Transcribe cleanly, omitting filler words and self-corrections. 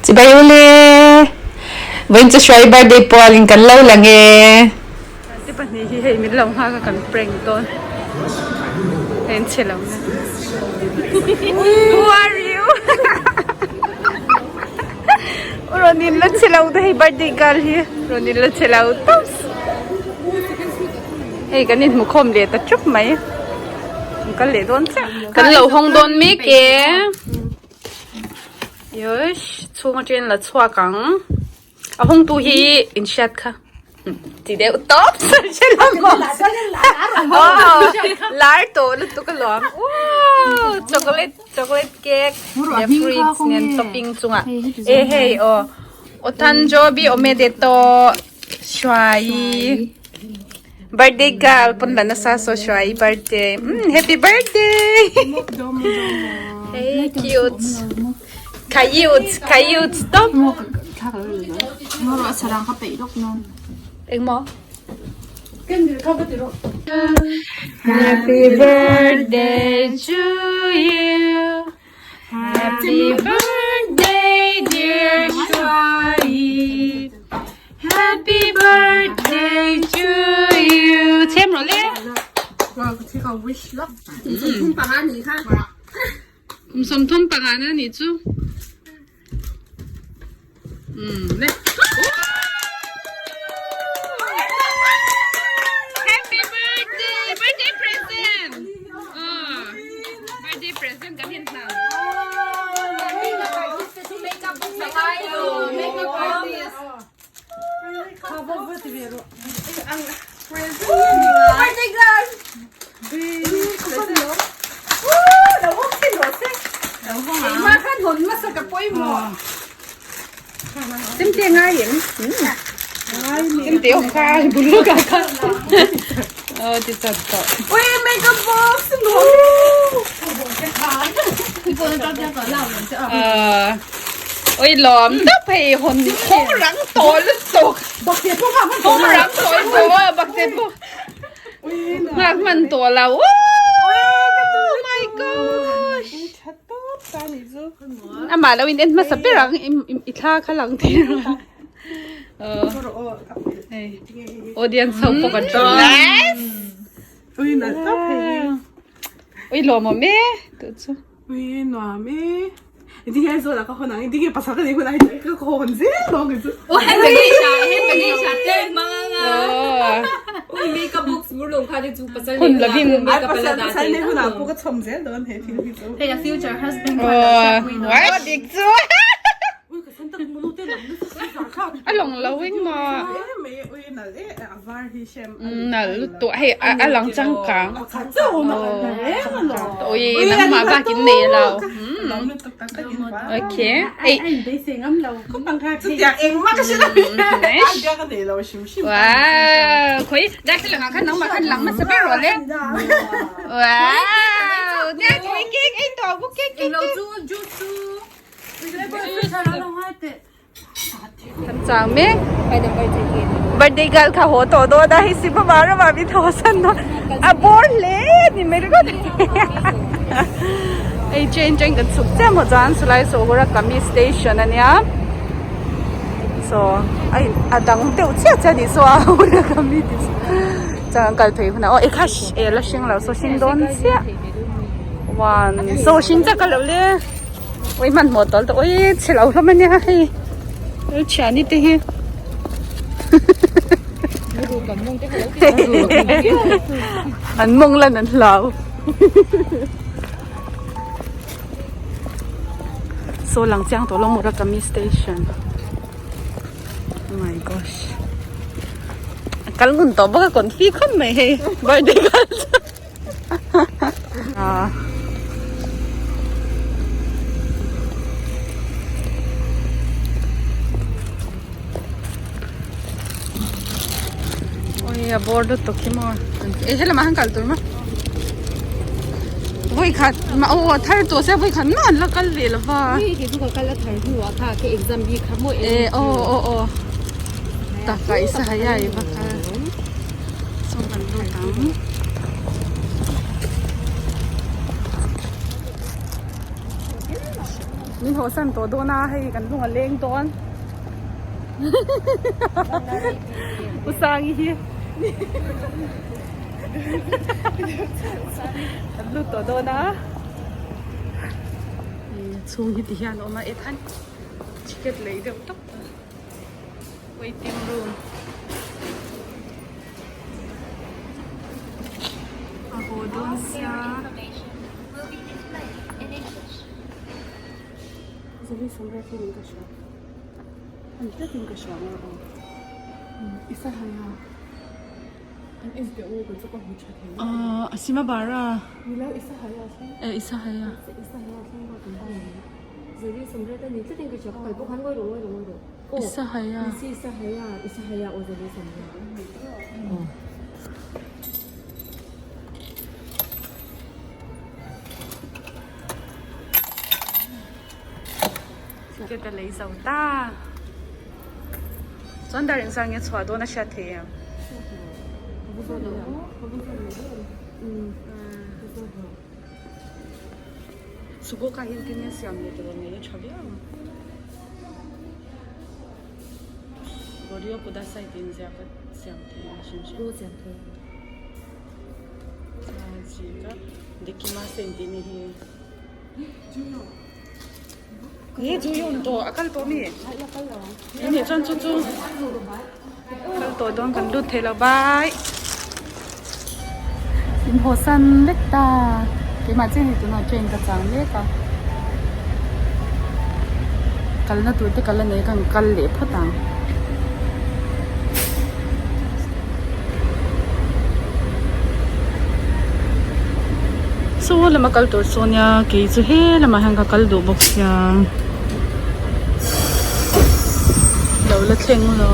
Chibai ule. Vawiin chu hruai birthday pualin kan lo lang e. Te pahnih hi hei min lo nghak a kan prank dawn. Hei an chhe lo na. Who are you? Rawn in la chhe lo te hei birthday girl hi rawn in la chhe lo tawp. Hei kan inhmu khawm leh ta chup mai. Kan kal leh dawn chiah. Kan lo hawng dawn mek e. Yosh chhung atangin la chhuak ang. A hawngtu hi in hriat kha. Ti deuh tawp hre lo maw? Lar tawh lutuk alawm. Wow chocolate chocolate cake leh fruits nen topping chungah e hei aw Otanjobi omedeto Hruai birthday girl pawn la nasa saw Hruai birthday umm happy birthday hey cute cute cute tawp engmaw happy birthday to you Happy birthday dear Shuai Happy birthday to you Chhem rawh le Kum 35 na nih chu Um le Happy birthday birthday present Birthday present kan hin hna Birthday girl Chemte ngai em? Chemte awm kha bul lawk ah khan. Aw ti chat tawh. Ui makeup box nuam. Ui lawm tawp hei hawn khawng rang tawh lutuk. Khawng rang tawh tawh a bakte pawh. Nghak hman tawh lo. Oh my gosh. Amah lo in en hmasa ber ang i thla kha lang thei rawh. Hei audience ho pawh kan ṭawng. Nice. Ui nalh tawp hei hi. Ui lawmawm e tih chu. Ui nuam e. Engtin nge Aizawl ah ka hawn ang engtin nge pasal ka neih hunah hi ka hawn zel dawn kei chu. Aw heng ka nei hria heng ka nei hria te hmang anga. Ui makeup box mur lawng kha te chu pasal nei hunah pawh makeup a la dah Pasal nei hunah pawh ka chhawm zel dawn he thil hi chu. Hei a future husband kha lo hriatpui dawn. Aw dik chu. A lawng lo engmaw. Nalh lutuk hei a lang changkang. Ui nangmah bak in nei lo. Okay. Wow, khoi darthlalang ah khan nangmah khan lang hmasa ber rawh le. Wow, nia khoi cake ei tawh bawk cake cake. Kan chang mek birthday girl kha haw tawh dawn a hei sipa mar ramah min thaw san dawn a bawr hle a ni mai ringawt hei train atangin kan chhuk chiah maw chuan chulai saw Murakami station a nia saw a in a dang deuh chiah chiah a nih saw a Murakami tih chu chuan kan kal phei hunah aw ekha eh la hring lo saw hring dawn chiah one saw hring chiah ka lo le. Ui hmanhmawh tawlh tawh ui chhe lo hlawm ania hei ui thiani te hi an mawng lan an hlau saw lang chiang tawh lo Murakami station oh my gosh a kal ngun tawh bawk a confi khawp mai hei birthday kal Oi a bawr lutuk hi maw eh helamah han kal tur maw vawi khat mah aw a thar tawh sia vawi khat mah an la kal ve lo va eh aw aw aw taka i sahaya i va kal. Saw kan lut ang. Min haw san tawh dawn a, hei kan hnung a leng dawn. U Sangi hi kan lut tawh dawn a. Chhung hi ti hian a awm a, ethan ticket lei deuh tawp a. Waiting room. A haw dawn sia. Asimabara. Isahaya. Isahaya. Ticket a lei zo ta. Chuan dar engzah nge chhuah dawn a hriat thei em? Sugoka hi engtin nge siam leh tur nei a tha viau ang. Goryeo kudasai tih inziak a siam thei a hrim hrim. Dekimasen tih ni hi. Ni chu yun tawh a kal tawh mi? Ni chuan chu chu kal tawh dawn kan lut thei lo bye. In haw san vek ta keimah chiah hi tunah train ka chang mek a kalna tur te ka la nei khan kal leh phawt ang. Saw lama kal tur chu ania kei chu he lamah hian ka kal duh bawk sia lo la thleng lo.